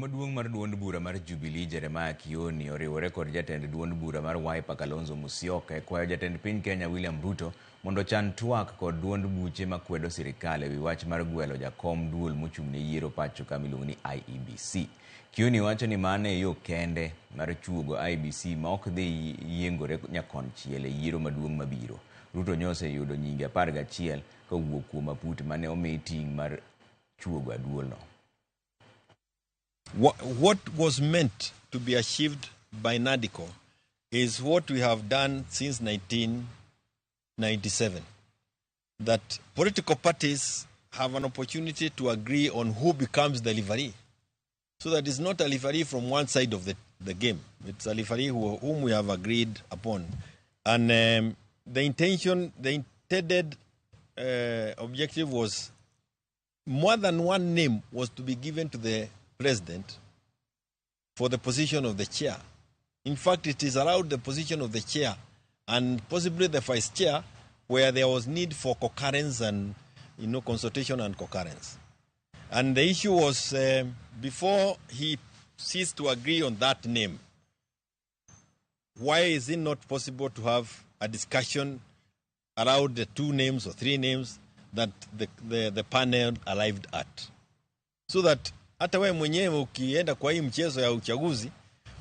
maduong' mar duond bura mar Jubilee Jeremiah Kioni oriwore kod jatend duond bura mar Wiper Kalonzo Musyoka e kwayo jatend piny Kenya William Ruto mondo ochan twak kod duond buche makwedo sirikal ewi wach mar gwelo jakom duol mochung' ne yiero pacho ka miluongo ni IEBC. Kioni wacho ni mano e yo kende mar chuogo IEBC ma ok dhi yiengore nyakonchiel e yiero maduong' mabiro. Ruto nyo oseyudo nyinge 11 kowuok kuom aput mane omi ting' mar chuogo aduolno. What was meant to be achieved by NADCO is what we have done since 1997. That political parties have an opportunity to agree on who becomes the referee. So that it's not a referee from one side of the game. It's a referee whom we have agreed upon. And the intention, the intended objective was more than one name was to be given to the president for the position of the chair. In fact, it is allowed the position of the chair and possibly the vice chair where there was need for concurrence and consultation and concurrence. And the issue was before he ceased to agree on that name, why is it not possible to have a discussion around the two names or three names that the panel arrived at? So that hata wewe mwenyewe ukienda kwa hii mchezo ya uchaguzi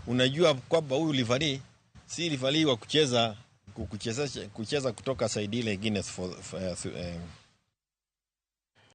unajua kwamba huyu referee si referee wa kucheza kucheza kutoka side ile ingine for